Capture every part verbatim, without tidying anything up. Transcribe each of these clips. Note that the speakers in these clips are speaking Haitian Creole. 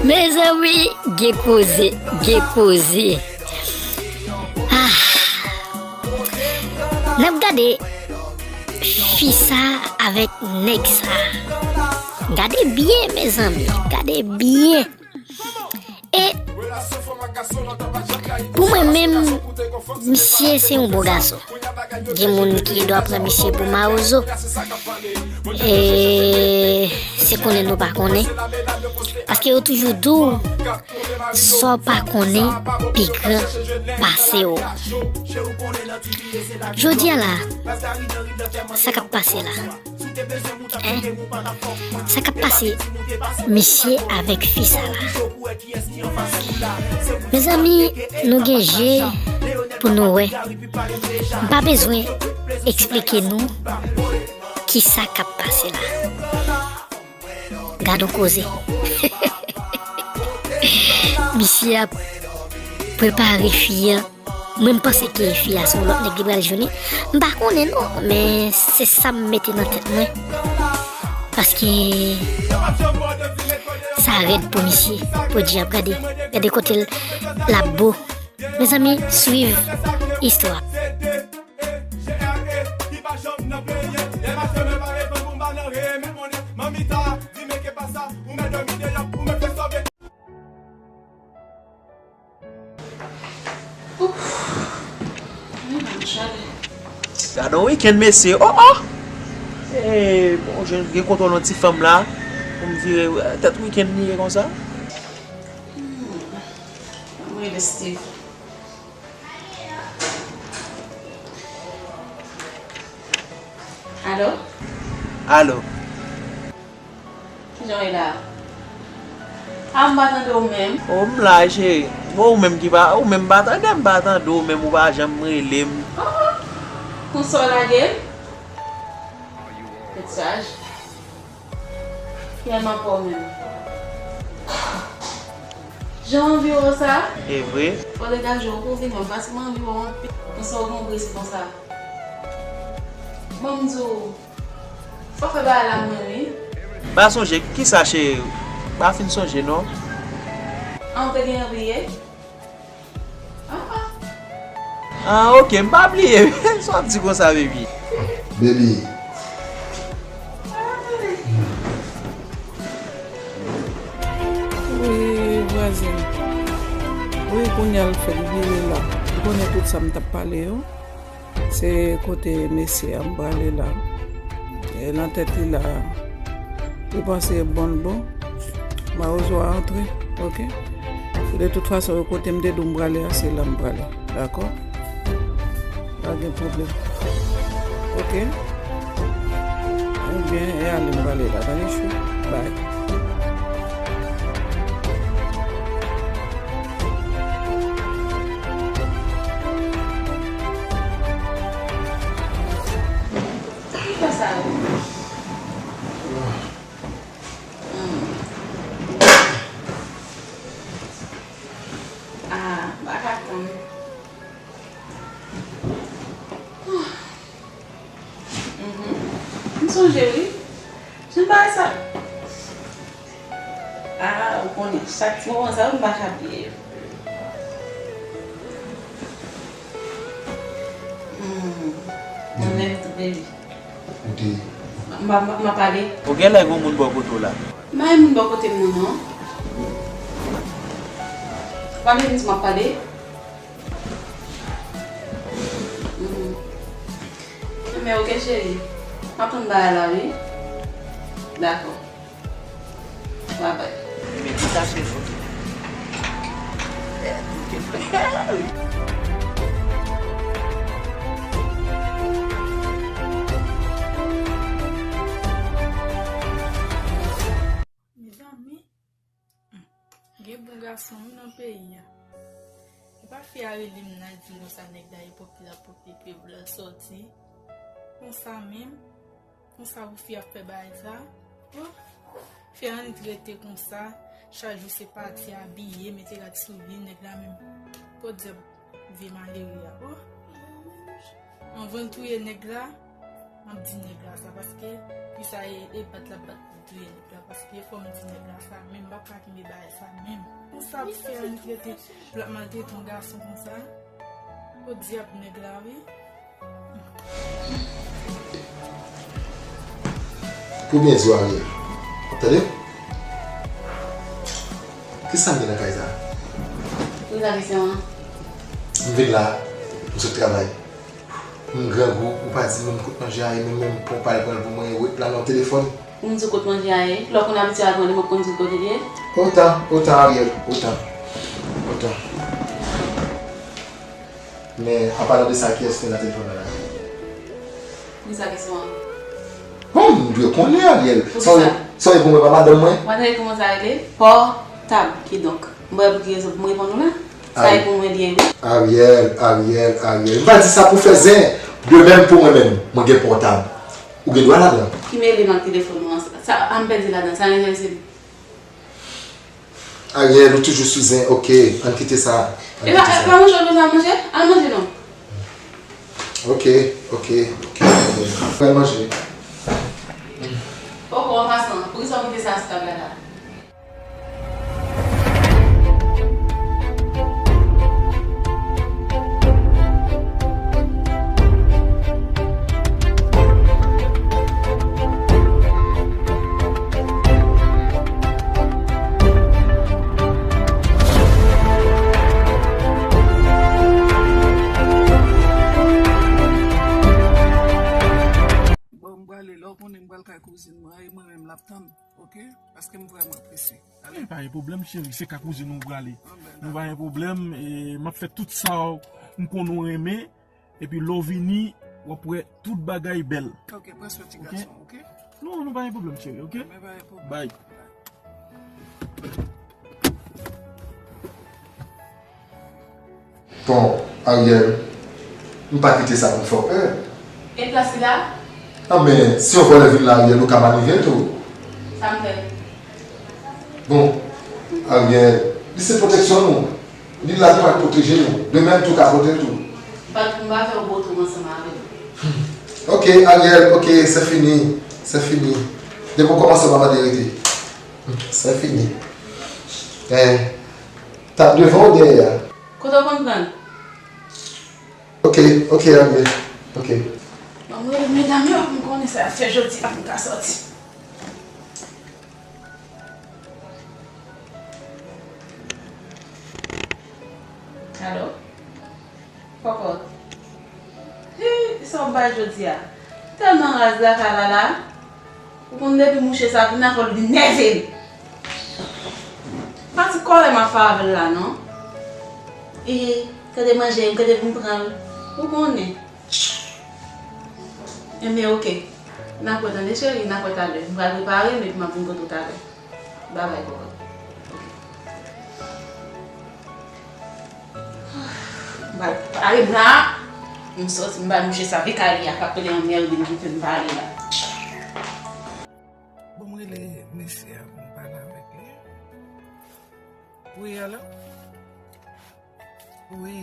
Mezanmi, gen koze, gen koze. Ah. N ap gade fi sa avèk nèg sa. Gade byen, mezanmi, gade byen. E pou mwen menm, misye se yon bon gason. Gen moun ki dwa pran misye pou mawozo. E se konnen nou pa konnen. Paske yo toujou di w, sa w pa konnen, pi gran pase w. Jodi a la, sa k ap pase la? Hein? Sa k ap pase misye avèk fi sa la? Mezanmi, nou gen je pou nou wè. M pa bezwen eksplike nou ki sa k ap pase la. Gad on koze. Misye ap prepare fi an. Mwen, m panse ke fi a se yon lòt nèg li pral jwenn wi. M pa konnen non, men se sa m mete nan tèt mwen. Paske sa rèd pou misye. Podyab, gade. Gade kote l, l ap bo. Mezanmi, swiv istwa. Gad on wikenn, mesye. Oh, oh! Eh, bon, jan gen kontwòl yon ti fanm la. Pou m vire, eh, tèt wikenn li ye konsa. Hmm. Mwen rele Steve. Alo? Alo? Kijan w ye la? A, m pa tande w menm. O, m la, cheri. Bon, ou menm ki pa, ou menm pa tande m, pa tande w menm, ou pa janm rele m. Oh, oh. Konsa w lage m? Tèt chaj. Kiyès m ap wè w menm? Jan anvi wè w sa? E vre? Fò degaje w pou w vin wè m, paske m anvi wè w anpil. Konsa w gen yon prese konsa. Ban m di w, fò fè bagay la mwen wi. M pa sonje, kisa cheri? M pa fin sonje non. An, ou te genyen bliye? Ah, ah. Ah, ok, m pa bliye. Sa w ap di konsa, baby? Baby. Wi, vwazen. Wi, kounye a l fèk vire la. Ou konnen tout sa m t ap pale yo. Se kote mesye a m prale la. E nan tèt li la, li panse bon l bon. Mawozo a antre, ok? De tout fason, kote m te di w m prale a, se la m prale. Dakò? Pa gen pwoblèm. Ok? Ebyen, e ale m prale la. Tande chou. Bay. Ki fè sa yo? Hmm. Ah, m pa ka tann. Mhm. M sonje wi. Jan bagay sa. Ah, ou konnen, chak ti moman sa yo, m pa ka bliye yo. Hmm. Mwen menm tou, baby. Kote? M, m, m ap pale. Ou genlè gen moun bò kote w la. M pa gen moun bò kote m nan, non. Ou pa menm di m ap pale. Hmm. Men ok, cheri. M ap tann bagay la, wi. Dakò. Bye bye. Men ki sa cheri? Mezanmi, hmm, gen bon gason wi nan peyi a. E pa fi a rele m nan, di m konsa nèg la epòk li ap pote pye blan sòti. Konsa menm, konsa pou fi ap fè bagay sa. Oh, fi a annik rete konsa, chak jou se pati abiye, mete rad sou li, nèg la menm. Podyab vye malere a. Oh, anvan l touye nèg la, m ap di nèg la sa, paske Kisa e, e bat l ap bat pou touye nèg la, paske fò m di nèg la sa menm, m p ap ka kenbe bagay sa menm. Pou sa pou fè ann trete, l ap maltrete yon gason konsa? Podyab nèg la wi. Pou byen di w Ariel. Tande? Kisa m gen nan kay sa? Poze sa kesyon an. M vin la, m sot travay. M grangou, ou pa di menm kot manje a ye, menm menm pon pa l pran l pou mwen, e wet la nan telefòn. Ou m di w kot manje a ye, lè w konn abitye al pran li, mwen konn di w kote l ye. Otan, otan Ariel, otan. Otan. Men, an palan de sa, kiyès ki nan telefòn nan la? Poze sa kesyon an. Bon, m dwe konnen, Ariel. Sa w ye pou mwen pa madanm mwen? W ap tande kòman sa rele? Pòtab, kidonk. M pa wè pou ki rezon pou m reponn ou la. Sa e pou mwen li ye wi. Ariel, Ariel, Ariel. M pa di sa pou fè zen. De menm pou mwen menm, mwen gen pòtab. Ou gen dwa ladan. Ki mele m ak telefòn ou an? Sa, an m pèdi ladan, sa enterese m. Ariel, ou toujou sou zen, ok, ann kite sa. Ann kite sa. E pa manje w bezwen manje? Al manje non. Ok, ok, ok. Pral manje. Ok, an pasan, poukisa w kite sa sou tab la la? Bon, m prale, lè w konnen m pral kay kouzin mwen, e mwen menm l ap tann, ok? Paske m vrèman prese. Tande? E pa gen pwoblèm, cheri, se ka kouzin ou prale. Nou pa gen pwoblèm, e m ap fè tout sa m konn ou renmen, epi lè w vini, w ap wè tout bagay bèl. Ok, pran swen ti gason, ok? Non, nou pa gen pwoblèm, cheri, ok? Bay. Bon, Ariel, m pa kite sa pou fè w pè. E plas li la? Non, men si yon vòlè vin la, Ariel, ou ka mannive l tou. Sa m fè? Bon, Ariel, li se pwoteksyon nou. Li la pou al pwoteje nou. Demen, m tou ka pote l tou. M pa, m pa fè w botou ansanm avè l. Ok, Ariel, ok, c'est fini. C'est fini. Depi w kòmanse, w pa mande rete. C'est fini. Eh, t ap devan ou dèyè a? Kote w konn pran l? Ok, ok, Ariel. Ok. Bon, mwen rele medam yo pou m konnen sa y ap fè jodi a pou m ka sòti. Alo? Kòkòt. Hi, sa w bay jodi a? Tèlman raz lakay la la. Ou konn depi mouche sa vin nan kò l vin nève m. Pa ti kòlè m ap fè avè l la non. E, kante manje m, kante pou m pran l. Ou konnen. Enben, oke. N ap wè tande cheri, n ap wè talè. M pral prepare m epi m ap vin kote w talè. Babay, kòkòt. Oke. M pral pare m la. M sòti, m bay mouche sa vye kari a k ap pele anmède m ki fè m pale la. Bon, m rele mesye a pou m pale avèk li. Wi, alo? Wi.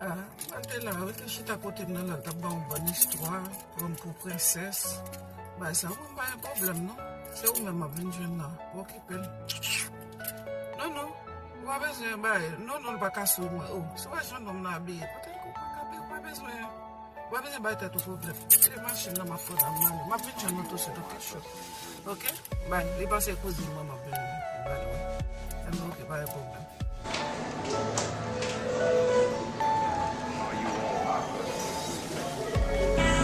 A, m al te la, wi, te chita kote m nan la, l t ap ban yon bòn istwa, pran m pou prensès. Bay sa, wi, m pa gen pwoblèm, non. Se ou menm m ap vin jwenn nan, pou okipe l. Non, non, ou pa bezwen bay, non, non, l pa ka sou mwen, o. Si w wè jan nonm nan abiye, pote l kou, ou pa ka, ou pa bezwen. Ou pa bezwen bay tèt ou pwoblèm. Se machin nan m ap pran nan m ale. M ap vin jwenn nou tousuit, oke? Cho. Oke? Bay, li panse kouzin mwen m ap vin. Bay, wi. Enben, oke, pa gen pwoblèm.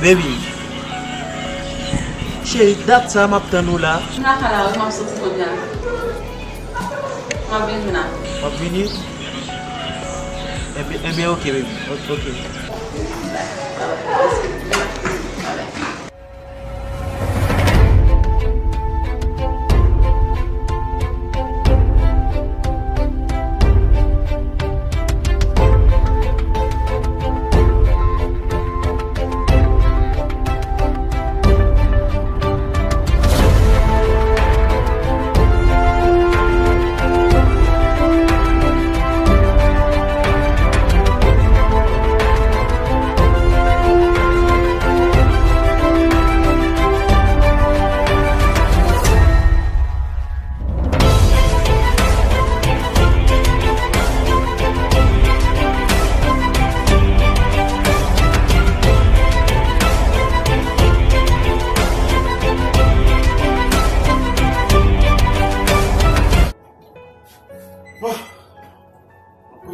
Baby. Cheri, dat sa m ap tann ou la. M lakay la, wi, m ap soti kounye a. M ap vini la. W ap vini? Enben, enben, oke, baby. O-, oke.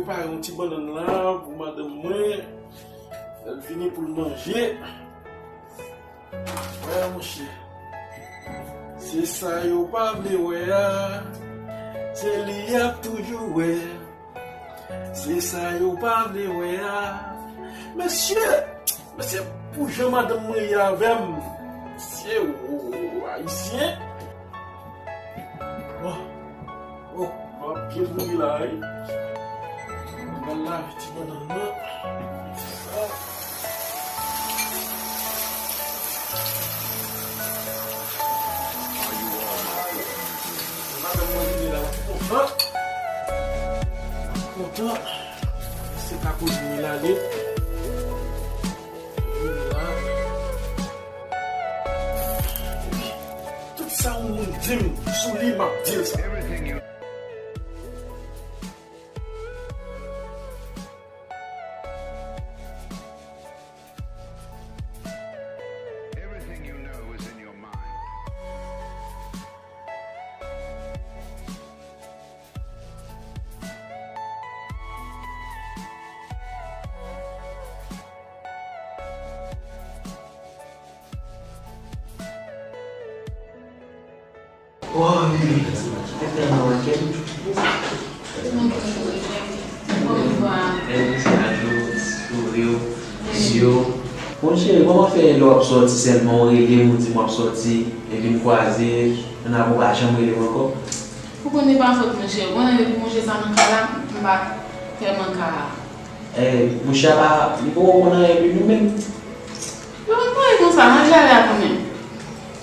Pare yon ti bannann la pou madanm mwen. Lè l vini pou l manje. Wè, monchè. Se sa yo pa vle wè a. Se li y ap toujou wè. Se sa yo pa vle wè a. Mesye, mesye, pou jan madanm mwen ye avè m. Mesye, o, o, o, ayisyen. Oh, oh, m ap byen mouri la, wi. M pral lave ti bannann nan. Madanm mwen vini la, m ap kontan. M ap kontan. Se pa koze m ale. Vini la. Tout sa yon moun di m sou li, m ap di l sa. Wow, Lili, se tèlman wè kè m. Bèl visaj ou, souri w, zye w. Bon, cheri, kòman fè lè w ap sòti sèlman, ou rele m, ou di m w ap sòti, epi n kwaze, n ap, ou pa janm rele m ankò? Ou konnen pa fòt mwen, cheri. Ou konnen depi mwen jwe sa nan kay la, m pa tèlman ka. Eh, mouche a pa, li poko konn anyen de nou menm. Yo pa pale konsa, nan gala konnen.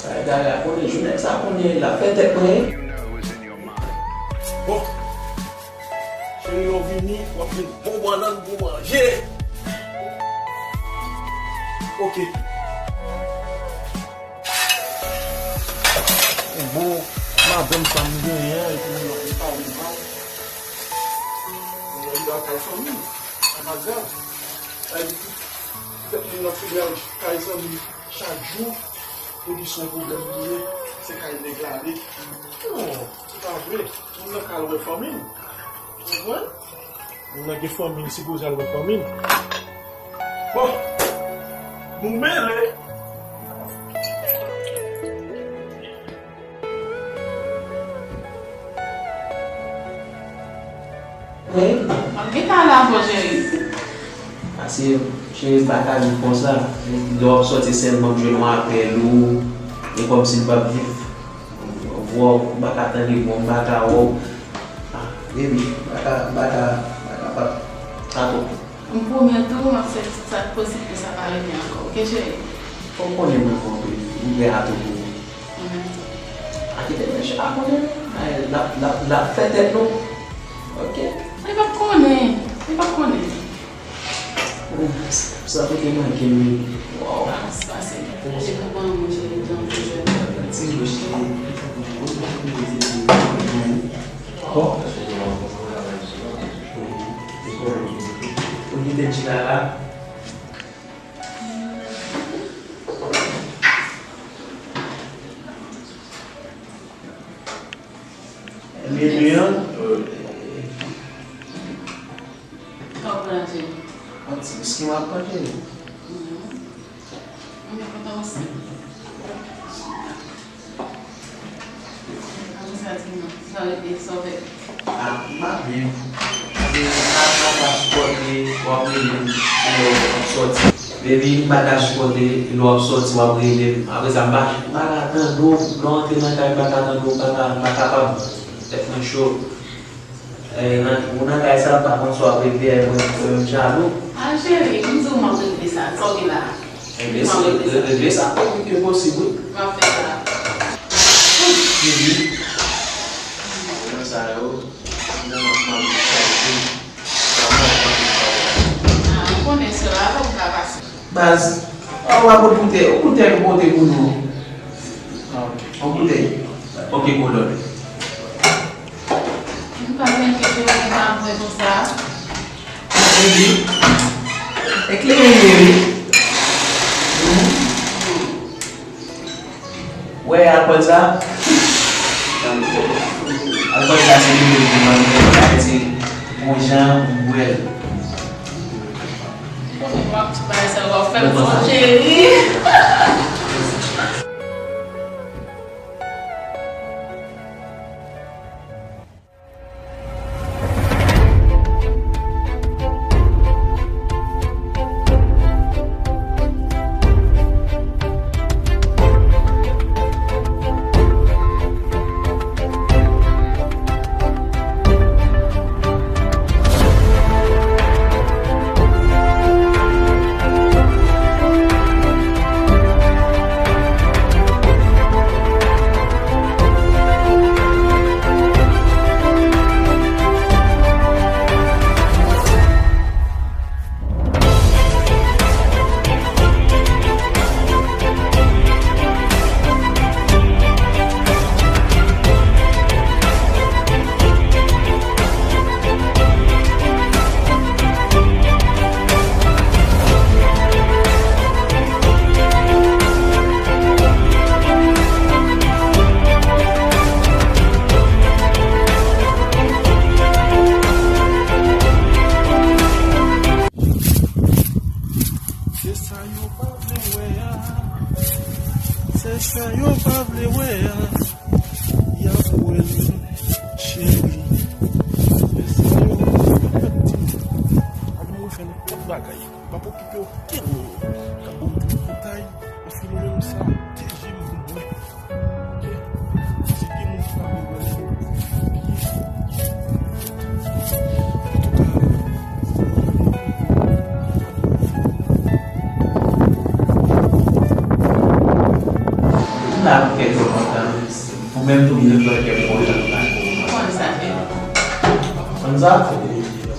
Sa gala konnen, jou nèg sa konnen, l ap fè tèt mwen. Bon, cheri, lè w vini, w ap jwenn bon bannann pou manje. Ok. Yon bon madanm sa m genyen an, epi yon lòt li pa vle m pran. Yon lòt li pa kay fanmi m. Sa pa grav. Sa vle di, tout moun nan fidèl kay zanmi chak jou, pou li se yon pwoblèm li ye, se kay nèg la ale. Non, se pa vre. Moun nan ka al wè fanmi l. Ou konprann? Moun nan gen fanmi, li sipoze al wè fanmi l. Bon, nou mele. Wi. M ap gentan ale avè w, cheri. Paske, cheri, m pa ka viv konsa. Lè w ap sòti sèlman, m jwenn yon apèl ou, e kòmsi m p ap viv. Vwa w, m pa ka tande vwa w, m pa ka wè w. Ah, baby, m pa ka, m pa ka, m pa kapab. Sa twòp. M pwomèt ou, m ap fè tout sa k posib pou sa pa rive ankò, oke, cheri? Fò w konnen mwen konprann, m prè a tou pou ou. Mhm. A kite mesye a konnen, ay, l ap, l ap, l ap fè tèt nou. Oke? Li p ap konnen, li p ap konnen. Sa pote manke m, waw. Pase, pase. Cheri, kòman mwen, cheri, tankou jèn. Ti bouch li. Bon. Ou kite m chita la. Mimi an. Kòman w ap manje? Yon ti biskit m ap manje. Mhm. Mwen kontan osi. Apre sa, di m non, sa w rete, sa w fè? Ah, m pa byen. Paske m pa, m pa ka sipòte w ap rele m lè w ap sòti. Baby, m pa ka sipòte lè w ap sòti, w ap rele m. Apre sa, m pa, m pa ka tande w. Lè w antre nan kay, m pa ka tande w, m pa ka, m pa kapab. Tèt mwen cho. Eh, nan, ou nan kay sa, m pa konn si w ap regle, eh, mwen, mwen menm jalou. Ah, cheri, m di w m ap regle sa. Sa w gen la? Regle sa, regle sa pi vit ke posib, wi. M ap fè sa. Baby. Mwen sa yo, mwen, mwen, mwen, ah, ou konnen se la, fò m ka pase. Baz, ou pa pot boutèy, yon boutèy pou pote pou nou. Yon boutèy. Ok, Kolòn. M pa renmen ke Kolòn pa vre konsa. Wi. Eklere m, wi. Wè, alkòl sa. Alkòl sa, se li menm ki mande mwen, se Bon jan m wè l. Bon, w ap ti bagay sa, w ap fè m fò, cheri. Se sa yo pa vle wè a. Se sa yo pa vle wè a. Y ap wè l, cheri. Se sa yo pa vle wè a. Ap di m, ap di m refè nenpòt bagay. M p ap okipe okenn moun k ap ban m kout boutèy. Anfen, nou menm sa, T J m pou mwen. Ou menm tou, ou konn sa fè. Konn sa?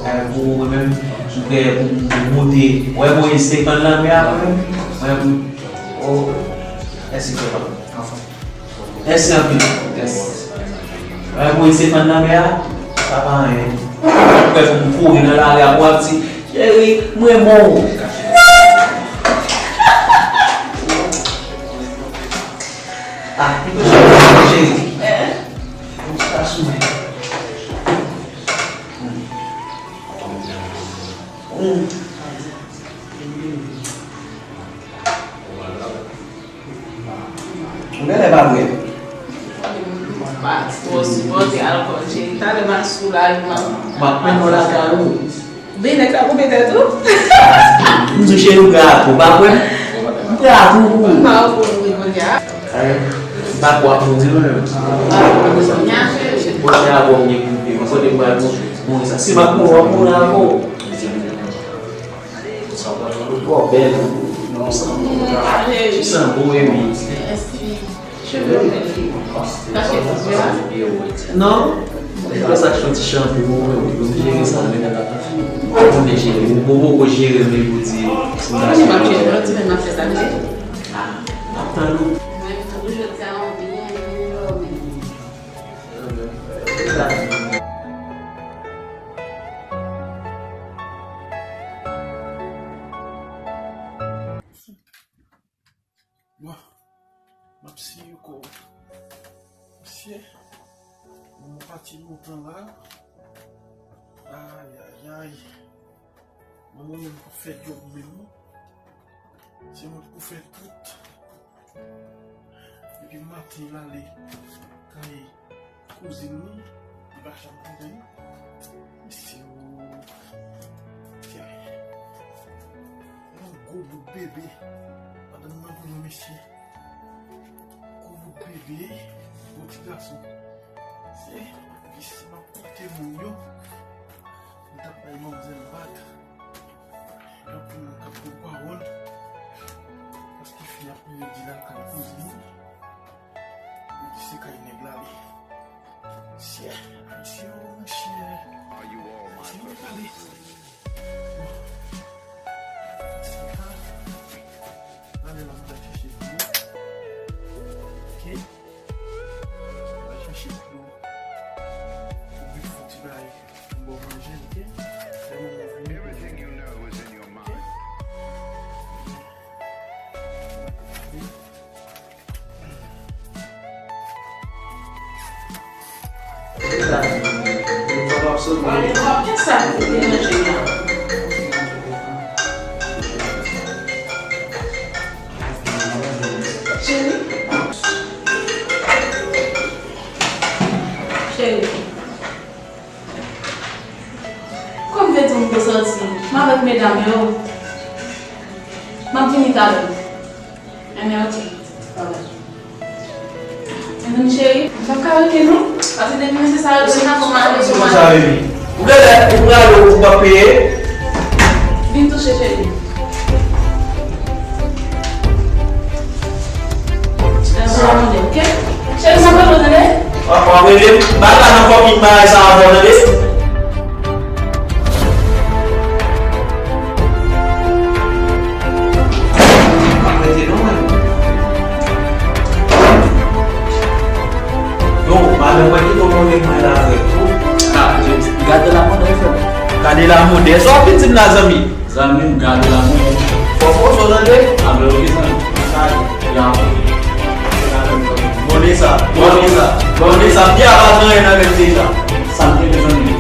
Eh, pou mwen menm, m prè pou m moute. Wè, Moyiz te fann lanmè a, mwen menm. Mwen, oh, mèsi, papa. Anfen. Mèsi anpil. Mèsi. Mwen pou se fann nan mè a, sa pa anyen. Ou kwè fò m kouri nan lari a pou w ap di, cheri, m renmen w. Ah, li pa cheri. Li pa sou mwen. Ou genlè pa vre. M pa twò sipòte alkòl, cheri. Talè m a sou la, m ap. M ap mennen w lakay ou. Oubyen nèg la koupe tèt ou? M di w cheri, ou gra twòp, pa vre? M gra twòp. M pa wè kote w ye kounye a. M pa kwè w ap mouri non, menm. Kounye a, cheri. Kounye a, bon, m gen koupe. Mwen kote m pral mouri sa. Si m ap mouri, w ap mouri avè w. Ou twò bèl. Non, sa bon. Ti sanbo, epi. Mèsi. Cheve w bèl. Kache koupe a? Non. Mwen sa k fè ti chanpou pou mwen, wi. Mwen jere sa, men nan la. Mwen jere. Mwen poko jere, men pou di. Mwen pa jere, non, ti men m ap fè sa, vle. Ah, m ap tann ou. Mwen, pou jodi a, mwen byen, byen dòmi. Bon, m ap siye kò. Mesye, bon, mwen pati lontan la. Ay, ay, ay. Bon, mwen menm pou fè djòb menm, non. Se mwen pou fè tout. Depi maten l ale kay kouzin li, li pa janm tounen. Mesye, o, yon gwo bout bebe. Madanm nan pou nou, mesye. Gwo bout bebe, gwo ti gason. Se, epi si m ap koute moun yo, m t ap bay manmzèl vag. Anpil moun k ap pran pawòl, paske fi a ap redi l al kay kouzin li, li di se kay nèg la li. Chè, Ayisyen, o monchè. Ayisyen, mwen pale. Bon. Sa, ale la, mwen al chèche dlo. Ok. Mwen al chèche dlo. Pou bif fouti bay. Bon, manje, ok? Lè manman vini, pou mwen. Kisa ki deranje la? Cheri? Cheri. Kòm te di m pou soti, m avèk medam yo. M ap vini talè. Enben, oke. Bye bye. Enben, cheri, m p ap ka rete non. Paske depi mesye sa yo vin nan fò m ale sou mwen. Ou genlè, ou prale, ou p ap peye. Vin touche, cheri. Chita sou la mande, oke? Cheri, sa pa bon, tande? W ap, w ap rele m. Ba la nan fucking bagay sa avè w, tande? Yo, madanm mwen kite w konnen mwen la avèk ou. Ah, gade la mode, frè. Gade la mode. Sa w ap di m la, zanmi? Zanmi m, gade la mode. Fò fò, sa w tande? Ah, ben, ok, zanmi. Gade. Ya. Bonne sa, bonne sa, bonne sa. Byen, pa gen anyen nan men deja. Sa m te bezwen di.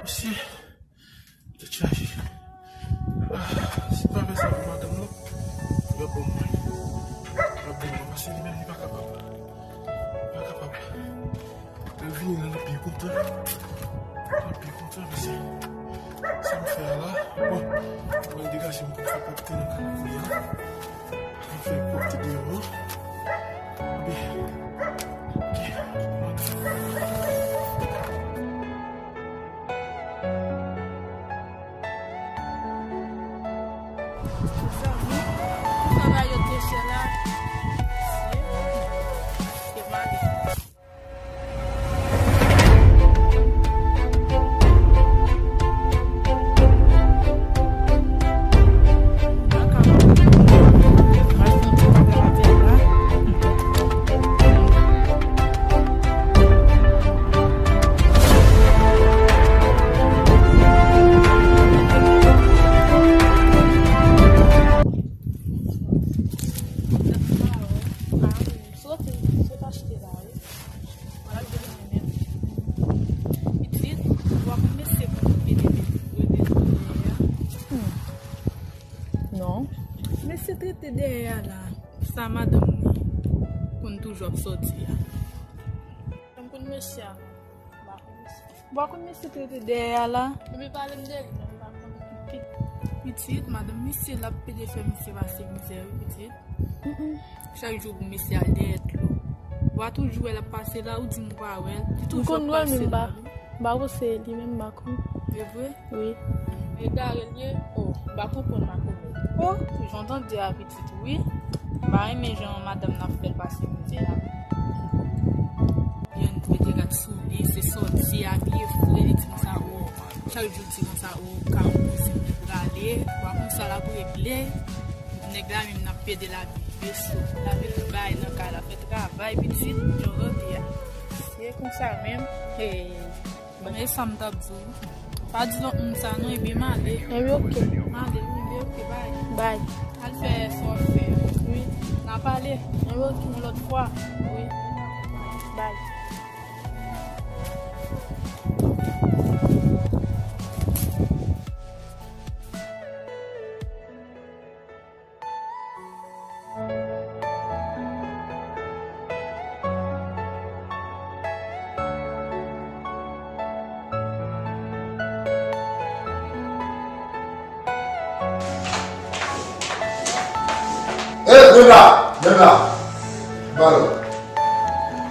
Mesye, tèt chaje. Ah, si m pa fè sa pou madanm nan, y ap ban m mal. Y ap ban m mal, paske li menm li pa kapab. Li pa kapab. Lè l vini la, l ap byen kontan. L ap byen kontan, mesye. Sa m fè a la, bon, mwen degaje m pou m fè pwòpte nan kay la kounye a. Mwen fè pwòpte deyò an. Epi, ok, mwen Zanmi, pou travay yo te fè la, se, se mare. Soti, sot achte la, wi. Wala, m te vin menm. Pitit, ou pa konn mesye ki te rete sou dèyè a? Hmm. Non. Mesye trete dèyè a la. Sa madanm li konn toujou ap sòti a. M konn mesye a. M pa konn mesye. Ou pa konn mesye trete dèyè a la? Epi pale m de li, non, m pa konn. Pi-, pitit, madanm misye l ap pede fè misye pase mizè, wi, pitit. Mm, mm. Chak jou pou mesye al dèyè dlo. Ou pa toujou wè l ap pase la, ou di m ou pa wè l. Li toujou ap pase la, wi. M pa wè se li menm, m pa konn. E vre? Wi. Egare l ye? O, m pa konprann makomè. O, jan w tande a pitit, wi. M pa renmen jan madanm nan ap fè l pase mizè a. Yon mete rad sou li, se sòti, abiye fre, li di konsa, o, chak jou l di konsa, o, ka yon kouzin li prale, w a konn sa l ap regle. Nèg la menm nan pede l abiye cho, l abiye tout bagay nan kay la, fè travay, pitit, jan w tande a. Se konsa menm. Hey. Men sa m t ap di w. Pa di lòt moun sa non, epi m ale. Epi oke. M ale, wi, epi oke, bay. Bay. Al fè sa w ap fè. Wi. N a pale. Epi oke. Yon lòt fwa. Wi. Bay. Hey, Brenda! Brenda! Balo.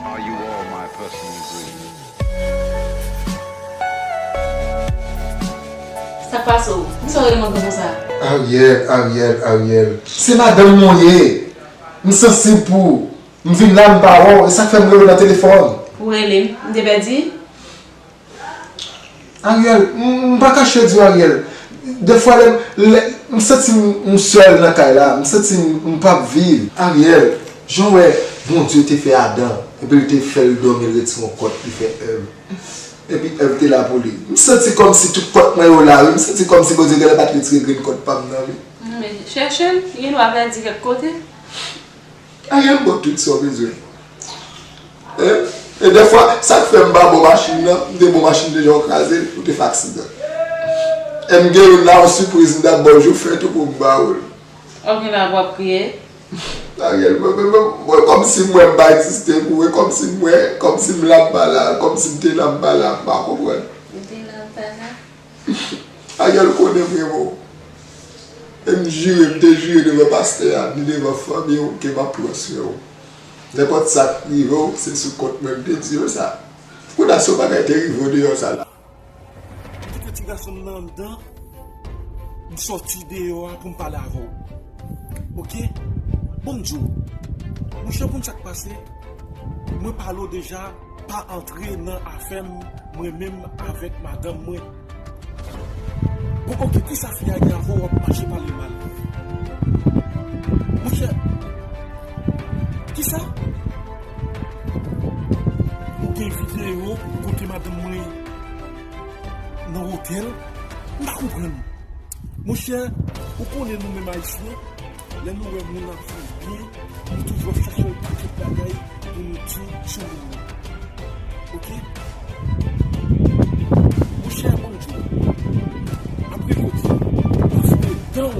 Are you all my personal dreams? Sa k pase w? Poukisa w rele m antre konsa? Ariel, Ariel, Ariel. Se madanm mwen w ye. M sansib pou ou. M vin la, m pa wè w. E sa k fè m rele w nan telefòn. Ou rele m? M te pèdi? Ariel, m, m pa kache di w, Ariel. Defwa, lè, lè, m santi m, m sèl nan kay la. M santi m, m p ap viv. Ariel, jan w wè Bondye te fè Adan, epi l te fè l dòmi, l retire yon kòt, li fè Èv. Epi Èv te la pou li. M santi kòmsi tout kòt mwen yo la, wi. M santi kòmsi Bondye genlè pa t retire grenn kòt pa m nan, wi. Men chèche l, li gen dwa pèdi kèk kote. Ariel, m ba w tout sa w bezwen. E, e defwa, sa k fè m pa ba w machin nan, m te ba w machin deja w kraze l, ou te fè aksidan. E m gen youn la, yon sipriz m t ap ba w jou fèt ou pou m ba w l. Ok, la w ap kriye. Ariel, mwen, mwen, mwen, mwen, kòmsi m wè m pa egziste pou ou, e kòmsi m wè, kòmsi m la m pa la, kòmsi m te la m pa la, m pa konprann. M te la m pa la. Ariel konnen m renmen w. E m jire, m te jire devan pastè a, ni devan fanmi w, ke m ap pran swen w. Nenpòt sa k rive w, se sou kont mwen m te di yo sa. Kounye a, se yon bagay te rive w deyò sa la. Kite ti gason m nan anndan, m sòti deyò a pou m pale avè w. Oke? Bon, m di w, monchè, konn sa k pase? Mwen pale w deja, pa antre nan afè m, mwen menm avèk madanm mwen. Bon, oke, kisa fi a gen avè w, w ap mache pale mal? Monchè, kisa? Ou gen videyo kote madanm mwen nan otèl? M pa konprann. Monchè, ou konnen nou menm Ayisyen, lè nou wè moun ap viv byen, nou toujou ap chache yon pakèt bagay pou nou di sou moun nan. Oke? Monchè, bon Dye, apre jodi, ou foure dan w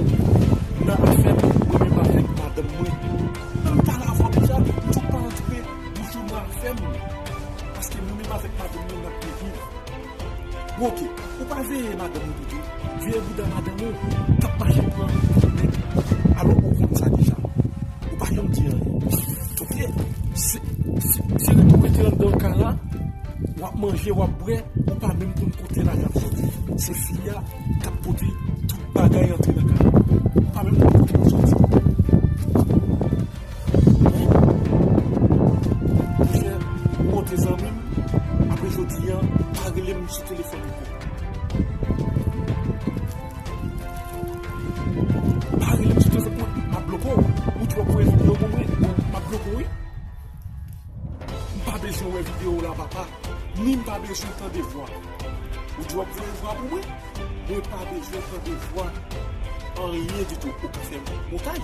nan afè m, mwen menm avèk madanm mwen. Nan m pale avè w deja, m di w pa antre bouch ou nan afè m. Paske mwen menm avèk madanm mwen, n ap byen viv. Bon, oke. Ou pa veye madanm ou pito. Veye bouda madanm ou k ap mache pran nèg. Alò, ou konn sa deja. Ou pa janm di anyen. Oke? Se, se, se rete w rete anndan kay la, w ap manje, w ap bwè, ou pa menm konn kote lajan ap soti. Se fi a k ap pote tout bagay antre nan kay la. Ou pa menm konn kote l soti. Monchè, ou wonte zanmi m, apre jodi a, pa rele m sou telefòn ankò. Pa rele m sou telefòn, m ap bloke w. Ou di w ap voye videyo pou mwen, m ap bloke w, wi. M pa bezwen wè videyo w la, papa. Ni m pa bezwen tande vwa. Ou di w ap voye vwa pou mwen? Mwen pa bezwen tande vwa anyen ditou. Ou ka fè montaj.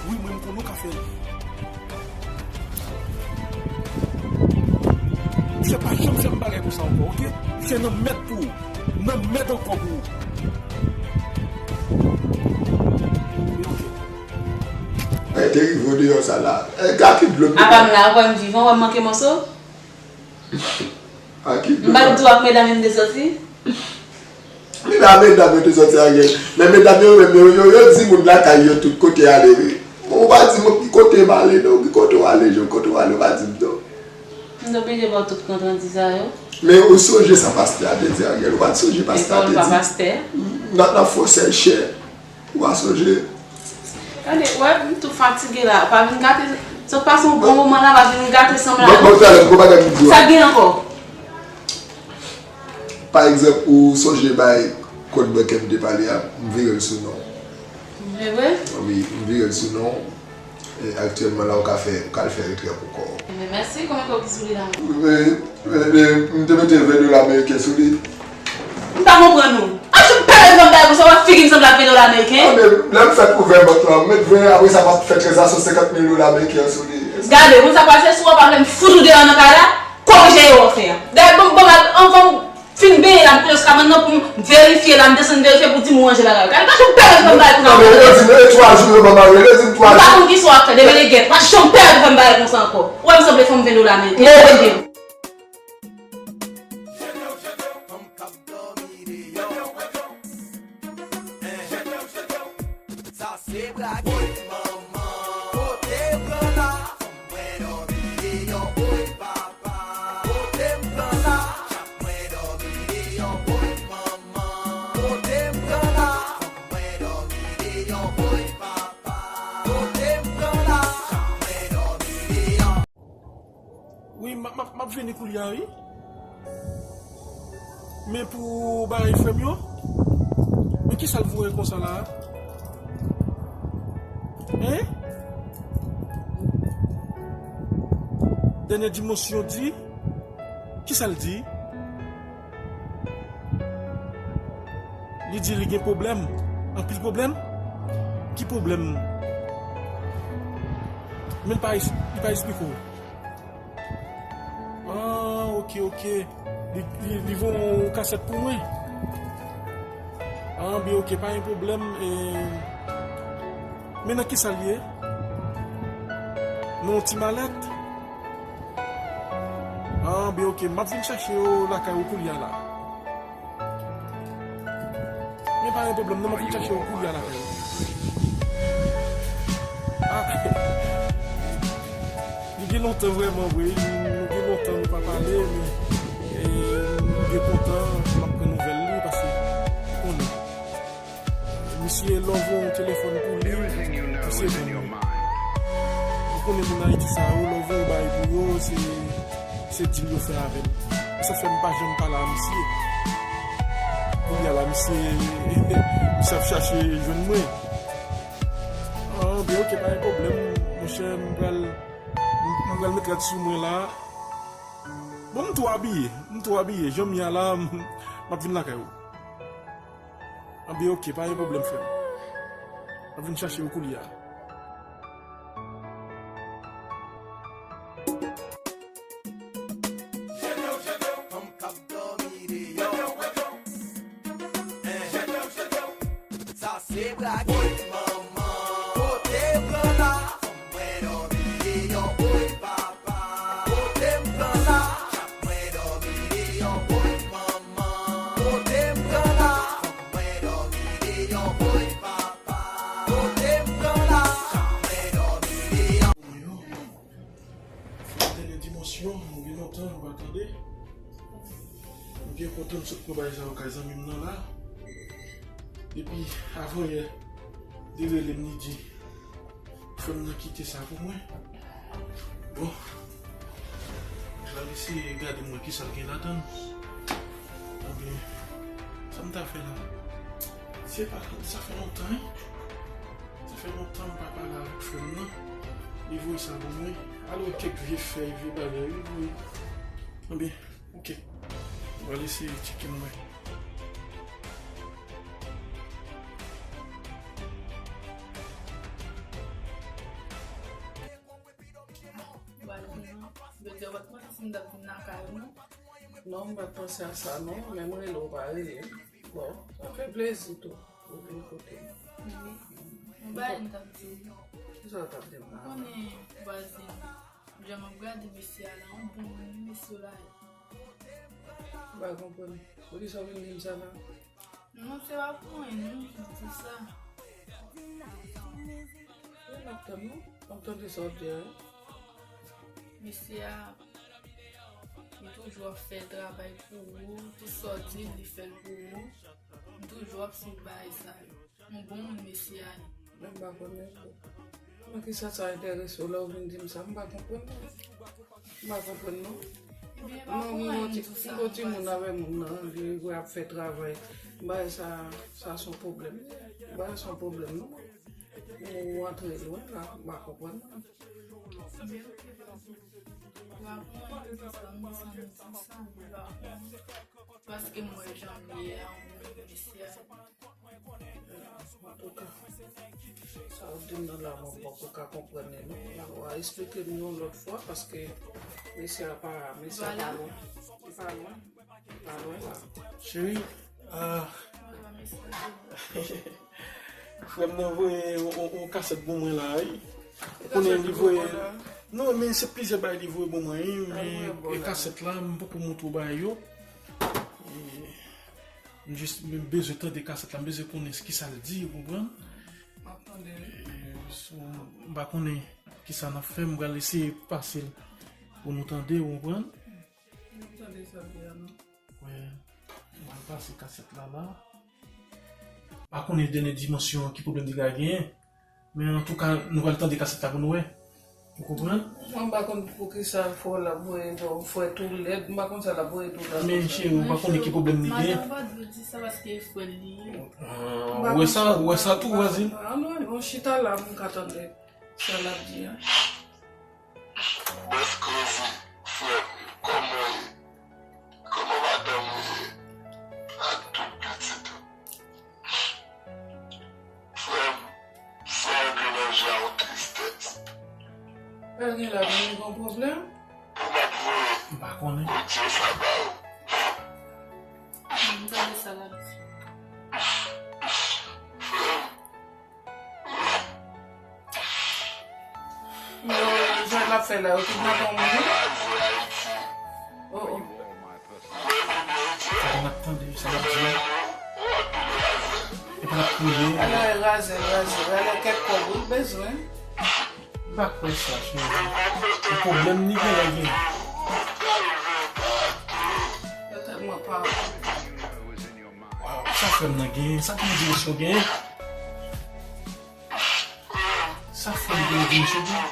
Wi, mwen, m konnen w ka fè l. Misye pa janm fè m bagay konsa ankò, oke? Misye nan mèd pou ou. Nan mèd ankò pou ou. Oke. Ay, te rive w deyò sa la. Ay, gad ki dlo m te... Apa m la, ou wè m vivan, ou wè m manke mòso? A ki dlo? M pa t di w ak medam yo m te sòti? Men a medam yo te sòti a gen. Men medam yo menm, yo, yo, yo di moun lakay yo tout kote y ale, wi. Bon, ou pa di mwen ki kote m ale, non, ki kote w ale, Jan, kote w ale, ou pa di m, non. M t oblije ba w tout kont randi sa yo. Men ou sonje sa pastè a te di Ariel? Ou pa t sonje pastè a te di? Nan, nan fòsè chè. Ou pa sonje? Gade, wè, m tou fatige la. Pa vin gate. Sot pase yon bon moman la, pa vin gate sanm la. Bon, bon, talè, bon bagay m di w. Sa gen ankò? Pa egzanp, ou sonje bay kòd mwen ke m te pale a, m vire l sou non w. E vre? Wi, m vire l sou non w. E, aktyèlman la, ou ka fè, ou ka al fè retrè pou kò w. Ebyen, mèsi. Konbyen kòb ki sou li la? E, e, e, m te mete ven dola ameriken sou li. M pa konprann ou. Ann, sou pèlè m bay konsa, wè figi m sanble ak ven dola ameriken. Ann, lè m fèt ouvè bank lan, m met ven, apre sa m ap fè tranzaksyon senkant mil dola ameriken sou li. Gade, konn sa k pase, si w pa vle m fout ou deyò nan kay la, korije erè w fè a. Dayè, bon, bon, anvan m fin benyen la, m pran eskraman nan pou m verifye la, m desann verifye pou di m ou ranje bagay. Gade, pa janm pèmèt fè m bagay konsa ankò. Non, men yo di m, e twa jou yo ban m a rele, yo di m twa jou. M pa konn kisa w ap fè, demen de gèt. Pa janm pèmèt fè m bagay konsa ankò. Ou wè m sanble fè m ven dola ameriken. Non, men Sa se brage. Woy manman, kote m pran la? Fò m mwen dòmi deyò. Woy papa, kote m pran la? Chak mwen dòmi deyò. Woy manman, kote m pran la? Fò m mwen dòmi deyò. Woy papa, kote m pran la? Chak mwen dòmi deyò. Wi, m ap, m ap, m ap vini koulye a, wi. Men pou bagay frè m yo, men kisa l voye konsa la a? Hein? Dènye dimansyon di, kisa l di? Li di li gen pwoblèm. Anpil pwoblèm? Ki pwoblèm? Men li pa, li pa esplike w. Ah, ok, ok. Li, li, li voye yon kasèt pou mwen. Ah, byen, ok, pa gen pwoblèm. E, men nan kisa l ye? Nan yon ti malèt? Ah, byen, ok, m ap vin chache yo lakay ou koulye a la. Men pa gen pwoblèm, non, m ap vin chache w koulye a lakay ou. Ah, li gen lontan vrèman, vre. Nou gen lontan nou pa pale, men, e, m byen kontan, m ap pran nouvèl li, paske, ou konnen. Misye lè w voye yon telefòn pou li, misye jwenn ou. Ou konnen moun Ayiti sa yo, lè w voye yon bagay pou yo, se, se dil yo fè avè l. E sa fè m pa janm pale a misye. Kounye a la, misye, misye ap chache jwenn mwen. Ah, byen, ok, pa gen pwoblèm, monchè, m pral, m, m pral met rad sou mwen la. Bon, m tou abiye, m tou abiye, jan m ye a la, m, m ap vin lakay ou. Anben, ok, pa gen pwoblèm, frè m. M ap vin chache w koulye a. Sa se brage. Woy manman, kote pran la? Fò m mwen dòmi deyò. Woy papa, kote m pran la? Chak mwen dòmi deyò. Woy manman, kote m pran la? Fò m mwen dòmi deyò. Woy papa, kote m pran la? Chak mwen dòmi deyò. Fòk dènye dimansyon, nou gen lontan nou pa tande. M byen kontan m sot pran bagay sa yo kay zanmi m nan la. Depi avanyè, li rele m, li di, frè m nan kite sa pou mwen. Bon, m pral eseye gade m wè kisa l gen ladan l. Ebyen, sa m ta fè la? Se pa, sa fè lontan, wi. Sa fè lontan m pa pale avèk frè m nan. Li voye sa pou mwen. Al wè kèk vye fèy, vye bagay, wi, voye. Ebyen, ok. M pral eseye tcheke m wè. Vwazin an, yo di yo pa t panse si m t ap vin lakay ou non. Non, m pa t panse a sa non, men m rele w pa rele. Bon, sa fè plezi tou. Ou vin kote m. Wi. Yon bagay m t ap di w. Kisa w t ap di m la? Ou konnen vwazin, jan m ap gade mesye a la, yon bon moun wi mesye la ye. M pa konprann. Poukisa w vin di m sa la? Non, se pa pou anyen, non, m di sa. Wi, m ap tann ou. M ap tande sa w di a wi. Mesye a, Li toujou ap fè travay pou ou, tout sa w di l, li fè l pou ou. M toujou ap swiv bagay sa yo. Yon bon moun mesye a ye. Mwen pa konnen tou. Mwen ki sa sa enterese w lè w vin di m sa, m pa konprann non. M pa konprann non. Ebyen, pa Non, pou moun anyen tou sa, yon ti moun avè moun nan, li wè ap fè travay. Bagay sa, sa se yon pwoblèm. Bagay sa se yon pwoblèm non. Ou antre lwen la, m pa konprann non. Ebyen, ok, pa pou moun anyen tou sa, m santi m sa, m pa pou moun. Paske m wè jan l ye a, yon moun mesye a. Antouka, sa w di m nan la, mwen poko ka konprann li non. Ou a eksplike m yon lòt fwa, paske mesye a pa, mesye a pa lwen. Li pa lwen. Li pa lwen la. Cheri, ah, frè m nan voye yon, yon, yon kasèt pou mwen la, wi. Ou konnen li voye. Non, men se plizyè bagay li voye ban mwen, wi, men e kasèt la, m poko montre w bagay yo. E, M jis, m bezwen tande kasèt la, m bezwen konnen kisa l di, ou konprann? M ap tande, wi. E, so, m pa konnen kisa n ap fè, m pral eseye pase l pou nou tande, ou konprann? M ap tande sa l di a, non. Wè, m pral pase kasèt la la. M pa konnen dènye dimansyon ki pwoblèm li ka genyen. Men antouka, nou pral tande kasèt la pou nou wè. Ou konprann? Mwen pa konn poukisa fò l ap voye do, fò tou lèd, m pa konn sa l ap voye tou lèd. Men cheri, ou pa konnen ki pwoblèm li gen. Madan pa dwe di sa paske e frè l li ye. Ah, ou wè sa, ou wè sa tou, vwazin? Ah non, yon chita la, m ka tande sa l ap di a. Bèf krezi, frè m, kòman w ye? Kòman madanm ou ye? Ak tout pitit ou? Frè m, sa w gen nan je a w tristès. Sa gen la, nou gen yon pwoblèm? Pou m ap voye. M pa konnen. Odyo sa ba ou. M tande sa l ap di. Frè m, Yo, jan l ap fè la, yo kidnape yon moun, wi. Oh, oh. Sa n ap tande, sa n ap di a. Epi l ap kriye. Alò, e razè, razè. Alò, kèk kòb, wi, l bezwen. M pa kwè sa, cheri. Se pwoblèm li genyen, li genyen. Yo tèlman pa. Waw, sa frè m nan genyen, sa ki dimansyon genyen. Sa fè m gen yon cheve.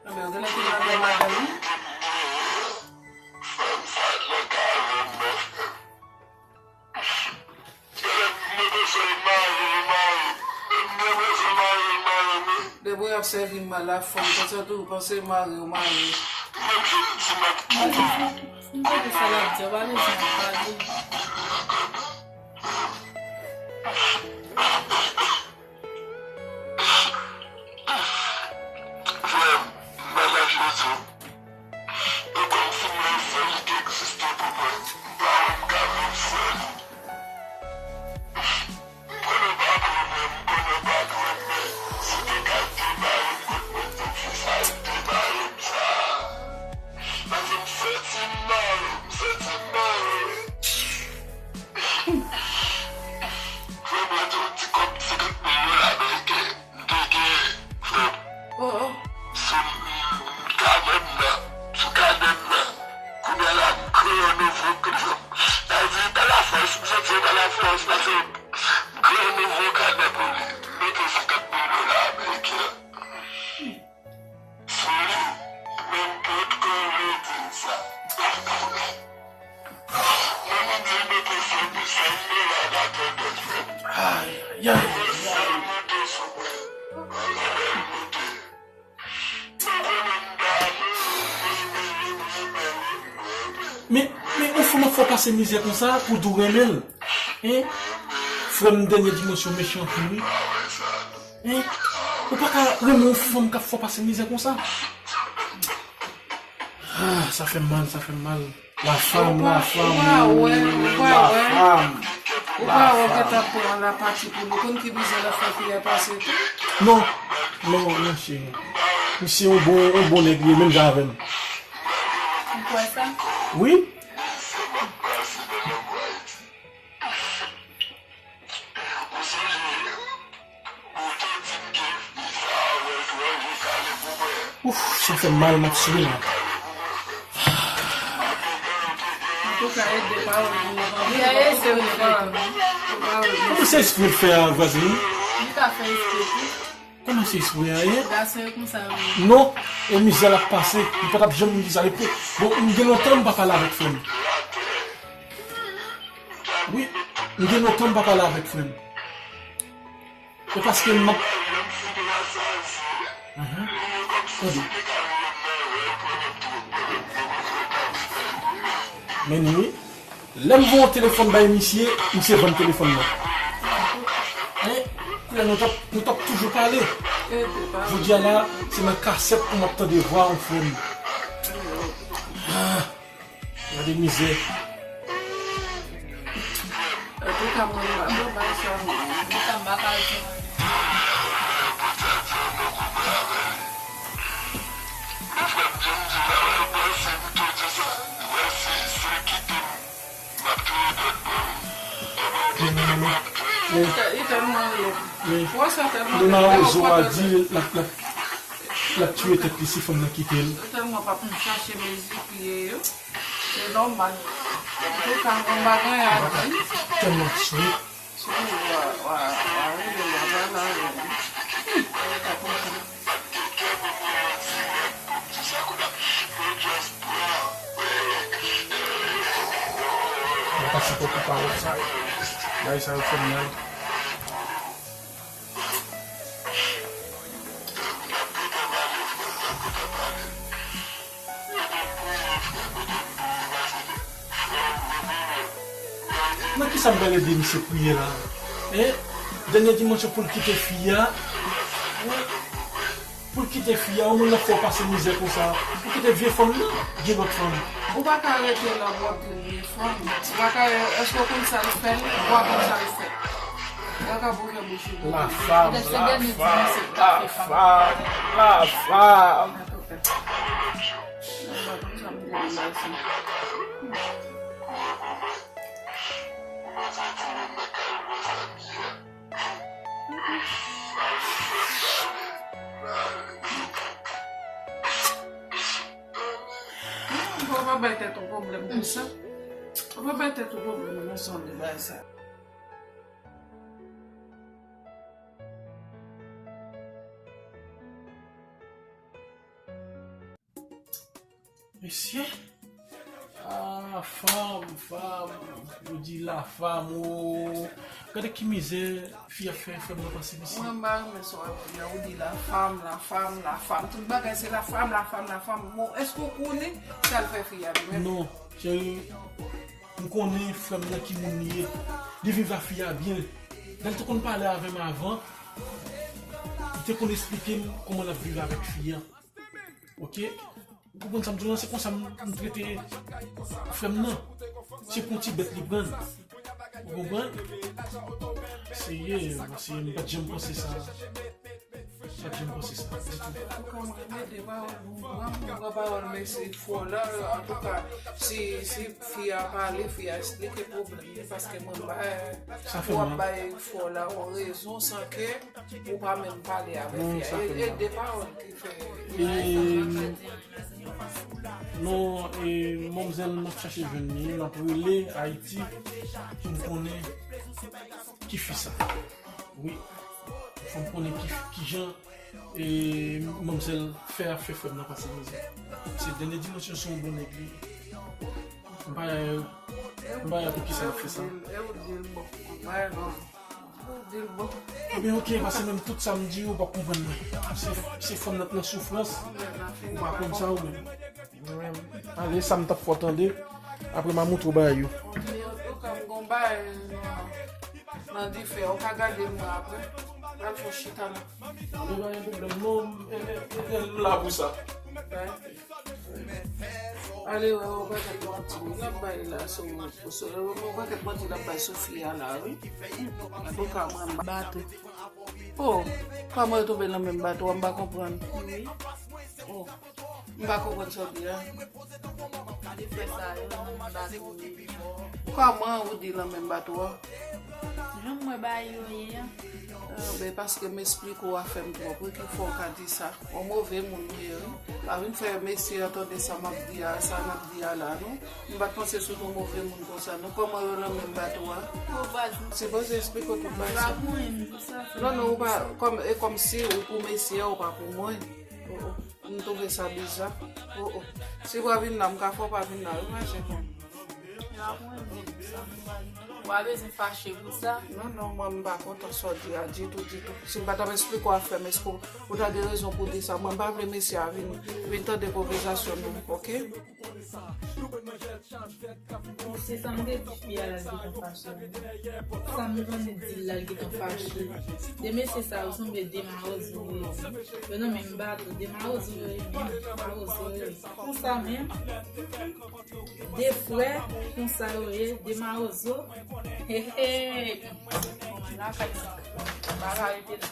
Anben, ou genlè te madanm madanm, wi. Depi w ap sèvi m mal, la fanm, konsa tou, ou panse mari w mari. M tande sa l ap di a, pa bezwen pale. Frè m, m pa ka chwazi w. E kòmsi m renmen sèl ki egziste pou mwen. M pa wè m ka viv san li. M konnen w pa vle mwen, m konnen w pa vle m, men si w te ka debare m kot mwen, ti fi sa, debare m sa. Paske m santi m mare, m santi m mare. Frè m, mwen te yon ti kòb senkant mil dola ameriken. M te gen, frè m. Oh, oh. Sou, mm, kanè m nan. Sou kanè m nan. Kounye a la, m kreye yon nouvo, sa vle di, pa lafòs, m soti pa lafòs, paske m kreye yon nouvo kanè pou li. M mete senkant mil dola ameriken sou li. Men m potko vle di l sa. Mwen menm, se mete san mil, san mil dola nan tèt mwen. Ay, ay, ay. Mwen sèl moute sou mwen. Mwen leve l moute. Mwen konnen m pa renmen l, mwen renmen l, mwen renmen l. Men, men yon fanm ap fè w pase mizè konsa pou di w renmen l. Hein? Frè m, dènye dimansyon mechan anpil, wi. Hein? Ou pa ka renmen yon fanm k ap fè w pase mizè konsa. Ah, sa fè m mal, sa fè m mal. La femme, la femme, la femme. Ou pa wè, ou gentan pran la pati pou li. Konn ki mizè l ap fè fi a pase tou. Non, non, non, cheri. Misye yon bon, yon bon nèg li ye, menm jan avè m. Ou kwè sa? Wi. Ou Sa fè m mal, m ap souri la. Antouka, e de pawòl pou nou tande. Li a espre fè. Kòman se espre l fè a, vwazin? Li ka fè espre tou. Kòman se espre a ye? Gason yo konsa yo ye. Non, e mizè l ap pase. Li pa t ap janm di sa. Li pou... Bon, m gen lontan m pa pale avèk frè m. Wi, m gen lontan m pa pale avèk frè m. E paske m ap... Ahan. Tande. Men wi, lè m voye yon telefòn bay misye, misye vann telefòn nan. Men, kounye a nou t ap, nou t ap toujou pale. Jodi a la, se nan kasèt pou m ap tande vwa yon frè m. Ah. Gade mizè. Antouka, mwen, m pa pran bagay sa, mwen. Antouka, m pa ka al fè. Li tè- li tèlman lèd. Wè sa tèlman lèd. Lè mawozo a di l ap, l ap, l ap tiye tèt li si fanm nan kite l. Li tèlman p ap chache mezi pye yo. Se nòmal. Antouka, m pa gen anyen a di. Tèlman sweet. Si w wa, wa, wa rele l, w a pale avè l. Sa konsa. Mwen pa sipòte pawòl sa yo. Bagay sa yo fè m mal. Nan kisa m pral ede misye priye la? Hein? Dènye dimanch yo pou l kite fi a. Pou l kite fi a, yon moun ap fè w pase mizè konsa. Pou kite vye fanm nan, gen lòt fanm. Ou pa ka rete la pou w ap tann vye fanm. Ou pa ka, èske w konn sa l fè l? Ou pa konn sa l fè. Ou pa ka bouke bouch ou. La femme, la femme, la femme, la femme. Ou pa konn sa m te di la sa. Ou pa bay tèt ou pwoblèm konsa. Ou pa bay tèt ou pwoblèm konsa de bagay sa. Mesye. Ah, fanm, fanm. Yo di la fanm, oh. Gade ki mizè fi a fè frè m nan pase, mesye. Mwen, m pa renmen sa w ap di a. Ou di la fanm, la fanm, la fanm. Tout bagay se la fanm, la fanm, la fanm. Bon, èske w konnen sa l fè fi a li menm? Non, cheri. M konnen frè m nan ki moun li ye. Li viv a fi a byen. Lè l te konn pale avè m avan, li te konn esplike m kòman l ap viv avèk fi a. Oke? Ou konprann sa m di w lan, se konsa m, m trete frè m nan. Se pou ti bèt li pran. Ou konprann? Serye, serye, m pa t janm panse sa. M pa t janm panse sa ditou. Antouka, mwen renmen de pawòl, m pran, m pran pawòl, men se fò la, antouka, si, si fi a pale, fi a esplike pwoblèm li, paske mwen bay, w ap bay fò la yon rezon san ke ou pa menm pale avèk fi a. E, e de pawòl ki fè. Non, e manmzèl, m ap chache jwenn li, m ap rele Ayiti pou m konnen ki fi sa. Wi, fò m konnen ki, kijan e manmzèl fè ap fè frè m nan pase mizè. Se dènye dimansyon se yon bon nèg li. M pa, m pa wè pou kisa l ap fè sa. Ebyen, oke, paske menm tout sa m di, ou p ap konprann mwen. Se, se fanm nan k nan soufrans, ou pa konn sa ou menm. Mwen menm. Ale, sa m t ap fè w tande, apre m a montre w bagay yo. Antouka, m gon bagay nan, nan dife, ou ka gade m nan apre. Pral fè chita la. Mwen pa gen pwoblèm, non, m, m, m, m la pou sa. Ale, wè, yon pakèt manti wi l ap bay la sou, sou, yon pakèt manti l ap bay sou fi a la, wi. Antouka, mwen, m bato. Oh, kòman yo tonbe nan menm bato a? M pa konprann. Oh, m pa konprann sa w di a. Li fè sa, yo nan menm bato, wi. Kòman ou di nan menm bato a? Jan m wè bagay yo ye a. Ah, ben, paske m esplike w a fè m twòp, wi, ki fè w ka di sa. Yon move moun ou ye, wi. Pa vin fè mesye an tande sa m ap di a, sa n ap di a la, non. M pa t panse sou yon move moun konsa, non. Kòman yo nan menm bato a? Sipoze esplike w tout bagay sa. Non, non, ou pa, kòm, e kòmsi ou pou mesye a, ou pa pou mwen. Oh, oh. M twouve sa biza. Oh, oh. Si w pa vin la, m ka fè w pa vin la, wi, mache fè m. Yo ap renmen pou sa, m pa, w pa bezwen fache pou sa. Non, non, mwen, m pa kontan sa w di a ditou, ditou. Si m pa t ap esplike w afè m, èske w, ou ta gen rezon pou w di sa? Mwen, m pa vle mesye a vin, vin tande konvèsasyon nou, oke? Se sa m te di fi a la, l gentan fache. Sa m konnen di l la, l gentan fache. De mesye sa yo sanble de mawozo yo ye. Yo nan menm bato, de mawozo yo ye, menm mawozo yo ye. Konsa menm, de frè, konsa yo ye, de mawozo. He, he. Kòman lakay sa? Bagay te la.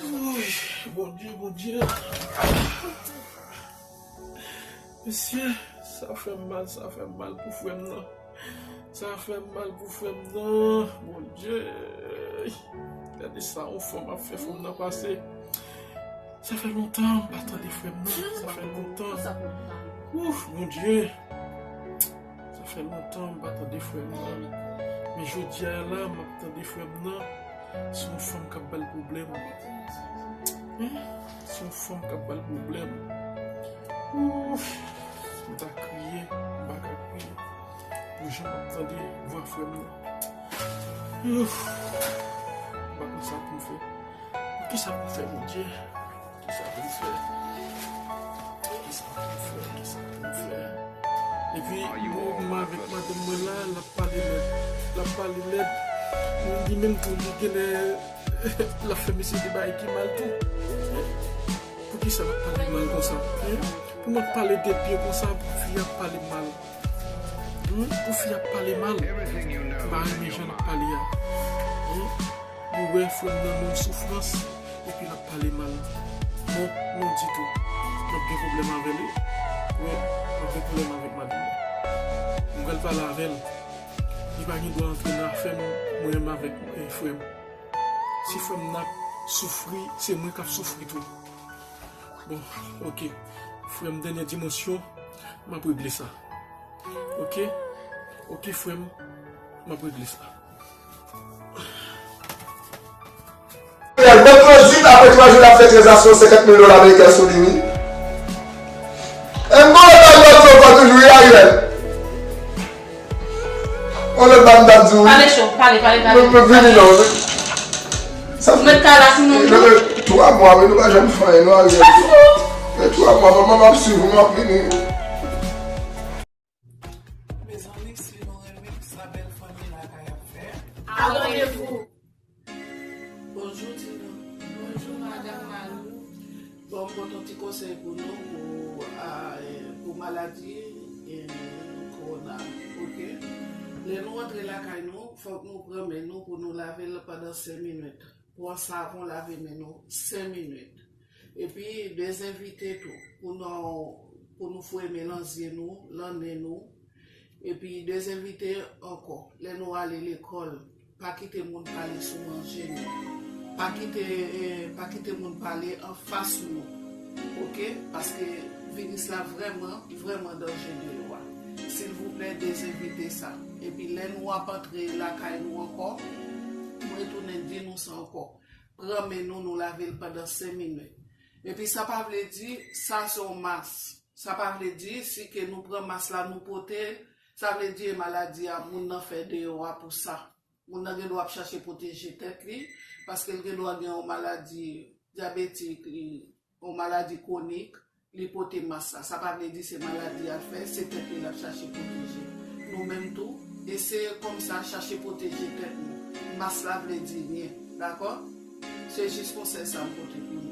Woy, Bondye, Bondye. Mesye, sa fè m mal, sa fè m mal pou frè m nan. Sa fè m mal pou frè m nan. Bondye. Gade sa yon fanm ap fè frè m nan pase. Sa fè lontan m pa tande frè m nan. Sa fè lontan. Ouf, Bondye. Sa fè lontan m pa tande frè m nan. Men jodi a la, m ap tande frè m nan. Se yon fanm k ap ba l pwoblèm. Hein? Se yon fanm k ap ba l pwoblèm. Ouf, m ta kriye, m pa ka kriye. Pou jan m ap tande vwa frè m nan. Ouf, m pa konn sa pou m fè. Kisa pou m fè, Bondye? Kisa pou m fè? Kisa pou m fè? Kisa pou m fè? Epi, mwen avèk madanm mwen la, l ap pale lèd. L ap pale lèd. Li menm tou, li genlè, l ap fè mesye de bagay ki mal tou. Poukisa l ap pale mal konsa? Hein? Pou mwen pale de pye konsa, pou fi ap pale mal. Hmm? Pou fi ap pale mal. M pa renmen jan l ap pale a. Hmm? Li wè frè m nan nan yon soufrans, epi l ap pale mal. Non, non ditou. M ap gen pwoblèm avè l, wi. Wi, m ap gen pwoblèm avèk madanm mwen. M pral pale avè l. Li pa gen dwa antre nan afè m, mwen menm avèk, eh, frè m. Si frè m nan ap soufri, se mwen k ap soufri tou. Bon, oke. Frè m, dènye dimansyon, m ap regle sa. Oke? Oke, frè m, m ap regle sa. Ariel, mwen trannzwit, apre twa jou, l ap fè tranzaksyon senkant mil dola ameriken sou li, wi. E m gon lòt bagay m ap di w ankò toujou, wi, Ariel. Gon lòt bagay m t ap di w, wi. Pale cho, pale, pale, pale. Mwen, mwen vini, non. Sa fè twa mwa, wi, nou pa janm fè anyen, non, Ariel. Sa fou. Fè twa mwa, manman m ap swiv ou, m ap vini. Mezanmi, si nou renmen sa bèl fanmi lakay ap fè, abòne pou. Bonjou, Tina. Bonjou, madanm Malou. Bon, m pote yon ti konsèy pou nou, pou, a, e, pou maladi, e, kowona, oke? Lè nou rantre lakay nou, fòk nou pran men nou pou nou lave l pandan senk minit. Pran savon, lave men nou senk minit. Epi dezenfekte tou, pou nou, pou nou foure men nan zye nou, nan nen nou. Epi dezenfekte ankò. Lè nou ale lekòl, pa kite moun pale sou manje nou. Pa kite, eh, pa kite moun pale anfas nou. Oke? Paske viris la vrèman, vrèman danje deyò a. Silvouplè, dezenfekte sa. Epi lè nou ap antre lakay nou ankò, mwen tounen di nou sa ankò. Pran men nou, nou lave l pandan senk minit. Epi sa pa vle di, sa se yon mas. Sa pa vle di, si ke nou pran mas la, nou pote l, sa vle di e maladi a, moun nan fè deyò a pou sa. Moun nan gen dwa ap chache pwoteje tèt li, paske l gen dwa gen yon maladi dyabetik, li, yon maladi kwonik, li pote mas la. Sa pa vle di se maladi a l fè, se tèt li l ap chache pwoteje. Nou menm tou, eseye kòmsa chache pwoteje tèt nou. Mas la vle di ryen, dakò? Se jis konsèy sa m pote pou nou.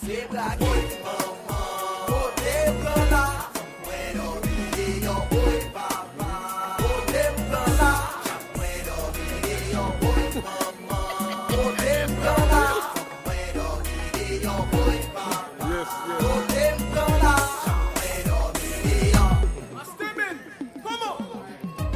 Deblake, manman, kote m pran la? Mwen dòmi deyò, woy papa. Kote m pran la? Mwen dòmi deyò, woy manman. Kote m pran la? Mwen dòmi deyò, woy papa. Kote m pran la? Mwen dòmi deyò.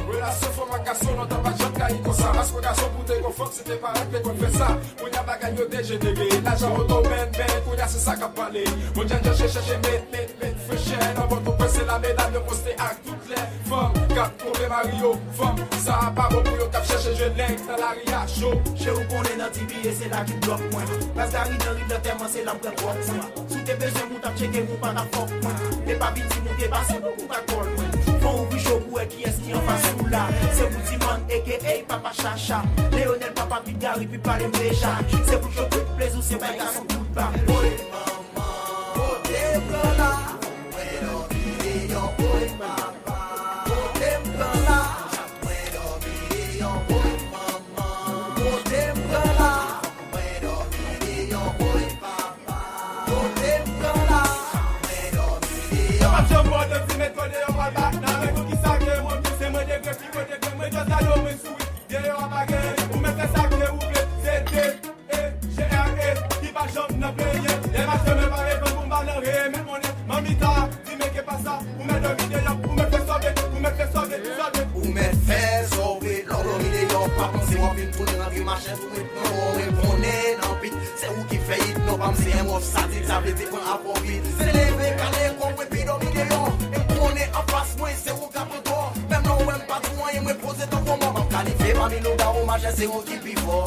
Relasyon fanm ak gason lontan pa t janm ka ye konsa. Paske gason pou te gon fanm, se te parèt te konn fè sa. Kounye a bagay yo dejenere. Lajan, oto, bèn, bèn, kounye a se sa k ap pale. Bon, Djan Djan chèche, chèche, met, met, met frechè nan Pòtoprens, se la medam yo poste ak tout lè. Fanm k ap twonpe mari yo, fanm sa a pa bon pou yo, k ap chèche jwenn nèg nan lari a cho. Je ou konnen nan T V A se la ki blòk mwen. Plas Gari nan ri Lantèman se la m pran kòk mwen. Si w te bezwen m ou t ap tcheke m ou pa t ap fòk mwen. E pa vin di m ou te pase pou ou pa kòl mwen. Fò w ouvri je w pou wè kiyès ki anfas ou la. Se Woudiman aka Papa Chacha. Leonel Papa Pit Gary Pit pale m deja. Se pou cho tout plezi w se bay gason kout ba. Woy manman, kote m pran la? Mwen dòmi deyò, woy papa. Kote m pran la? Mwen dòmi deyò, woy manman. Kote m pran la? Mwen dòmi deyò, woy papa. Kote m pran la? Mwen dòmi deyò. Yo p ap janm wè w te di met kò deyò pral bat nan men pou kisa ke mwen plis se mwen degre pi wo degre mwen just gade w mwen souri. Deyò a pa gen ou mèt fè sa ke ou vle se de e G R E ki pa janm nan plenyen. Lè m achte men pa revann pou m pa nan remèt monnen. Manmi ta di men ke pa sa ou mèt dòmi deyò ou mèt fè sòve ou mèt fè sòve sòve. Ou mèt fè sòve lè w dòmi deyò pa panse w ap vin tounen rantre machin. Mwen konnen nan pit, se ou ki fè it, non pa m se M F sadik, sa vle di pran avè w vit. Se leve kale kò w epi dòmi deyò. E m konnen anfas mwen se ou k ap ankò. Menm lè w wè m pa di w anyen, mwen poze tankou mò. M ap kalifye pami lougawou, machin se ou ki pi fò.